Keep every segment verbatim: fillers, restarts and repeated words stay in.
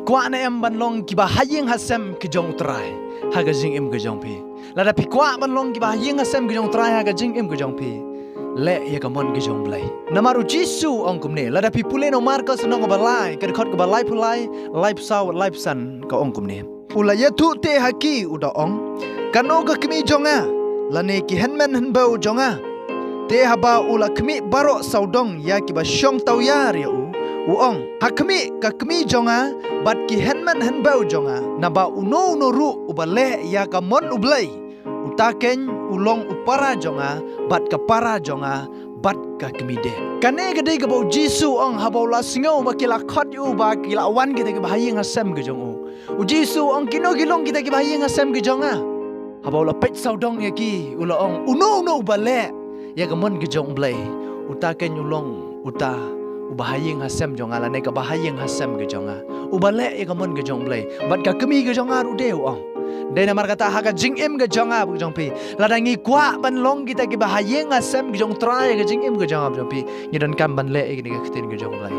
Kwah ne em ban long kiba ha ïing ha sem ki jong U Trai ha ka jingim ka jong phi? Lada phi kwah ban long kiba ha ïing ha sem ki jong U Trai ha ka jingim ka jong phi, leh ïa ka mon ka jong U Blei. Namar U Jisu u ong kumne, lada phi pule na u Markos lynnong kaba lai, ka dkhot kaba laiphew lai, laiphew saw, laiphew san, ka ong kumne. U la ïathuh te ha ki, u da ong, kano ka kmie jong nga, lane ki hynmen hynbew jong nga? Te haba u la khmih baroh sawdong ïa kiba shong tawiar ïa u, u ong, ha khmih ka kmie jong nga bad ki hynmen hynbew jong nga. Naba uno uno ruh uba leh ïa ka mon U Blei, uta keiñ u long u para jong nga bad ka para jong nga bad ka kmie de. Kane ka dei kaba U Jisu u ong haba u la sngew ba ki la khot ïa u ba ki la wan kita kiba ha ïing ha sem ka jong u. U Jisu u ong, kino ki long kita kiba ha ïing ha sem ka jong nga? Haba u la peit sawdong ïa ki, u la ong, uno uno uba leh ïa ka mon ka jong U Blei, uta keiñ u long uta uba ha ïing ha sem jong nga, lane kaba ha ïing ha sem ka jong nga. Uba leh ïa ka mon ka jong U Blei bad ka kmie ka jong nga ruh de, u ong. Dei namar kata ha ka jingim ka jong nga bad ka jong phi, lada ngi kwah ban long kita kiba ha ïing ha sem ka jong U Trai ha ka jingim ka jong nga bad jong phi, ngi donkam ban leh ïa kane ka ktien ka jong U Blei.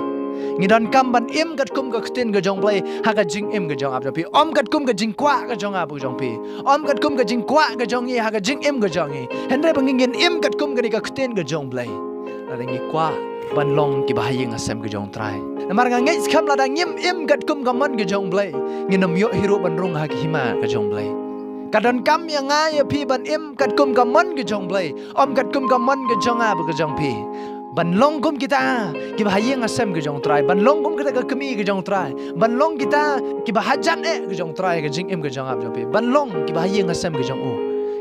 Ngi donkam ban im katkum ka ktien ka jong U Blei ha ka jingim ka jong nga bad jong phi. Ym katkum ka jingkwah ka jong nga bad ka jong phi. Ym katkum ka jingkwah ka jong ngi ha ka jingim ka jong ngi. Hynrei ba ngi ngin im katkum kane ka ktien ka jong U Blei, lada ngi kwah ban long kiba ha ïing ha sem ka jong U Trai. Namar nga ngeit skhem lada ngim im katkum ka mon ka jong U Blei, ngin ym ïoh hi ruh ban rung ha ka hima ka jong U Blei. Ka donkam ïa nga ïa phi ban im katkum ka mon ka jong U Blei, ym katkum ka mon ka jong nga bad ka jong phi. Ban long kum kita kiba ha ïing ha sem ka jong U Trai, ban long kum kita ka kmie ka jong U Trai, ban long kita kiba hajan eh ka jong U Trai ha ka jingim ka jong nga bad jong phi, ban long kiba ha ïing ha sem ka jong u.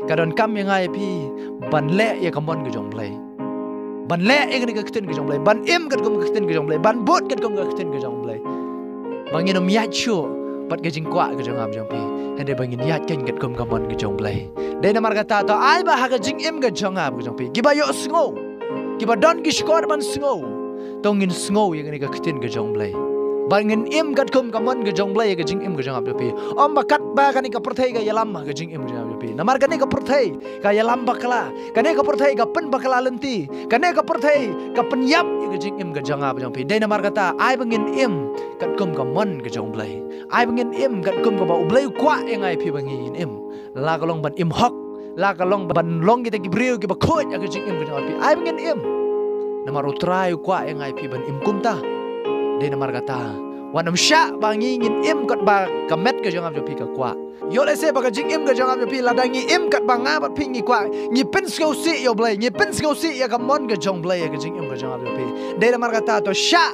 Ka donkam ïa nga ïa phi ban leh ïa ka mon ka jong U Blei, ban leh ïa kane ka ktien ka jong U Blei, ban im katkum ka ktien ka jong U Blei, ban bud katkum ka ktien ka jong U Blei. Ba ngin ym ïaid shuh bad ka jingkwah ka jong nga bad jong phi, hynrei ba ngin ïaid keiñ katkum ka mon ka jong U Blei. Dei namar kata to ai ba ha ka jingim ka jong nga bad ka jong phi, kiba ïohsngew, kiba don ki shkor ban sngew, to ngin sngew ïa kane ka ktien ka jong U Blei. Ba ngin im katkum ka mon ka jong U Blei ha ka jingim ka jong nga bad jong phi. Ym ba katba kane ka pyrthei ka ïalam ha ka jingim ka jong nga bad jong phi. Namar kane ka pyrthei ka ïalam bakla, kane ka pyrthei ka pynbakla lynti, kane ka pyrthei ka pynïap ïa ka jingim ka jong nga bad jong phi. Dei namar kata ai ba ngin im katkum ka mon ka jong U Blei. Ai ba ngin im katkum kaba U Blei u kwah ïa nga ïa phi ba ngin im. La ka long ban im hok, la ka long ban long kita ki briew kiba khuid ha ka jingim ka jong nga bad jong phi. Ai ba ngin im. Namar U Trai u kwah ïa nga ïa phi ban im kumta. Dei namar kata wat nym shah ba ngi ngin im katba ka met ka jong nga bad jong phi ka kwah. Ïoh lehse ba ka jingim ka jong nga bad jong phi, lada ngi im katba nga bad phi ngi kwah, ngi pynsngewsih ïa U Blei, ngi pynsngewsih ïa ka mon ka jong U Blei ha ka jingim ka jong nga bad jong phi. Dei namar kata to shah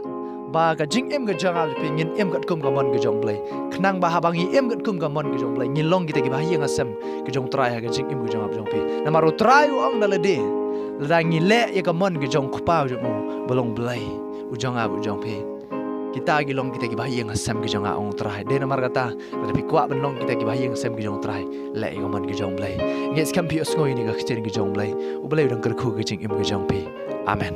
ba ka jingim ka jong nga bad jong phi ngin im katkum ka mon ka jong U Blei. Khnang ba haba ngi im katkum ka mon ka jong U Blei, ngi long kita kiba ha ïing ha sem ka jong U Trai ha ka jingim ka jong nga bad jong phi. Namar U Trai u ong da lade, lada ngi leh ïa ka mon ka jong U Kpa u jong u ba long Blei, u jong nga bad jong phi, kita ki long kita kiba ha ïing ha sem ka jong nga, ong U Trai. Dei namar kata lada phi kwah ban long kita kiba ha ïing ha sem ka jong U Trai, leh ïa ka mon ka jong U Blei. Ngeit skhem phi ïohsngew ïa kane ka ktien ka jong U Blei. U Blei u dang kyrkhu ka jingim ka jong phi. Amen.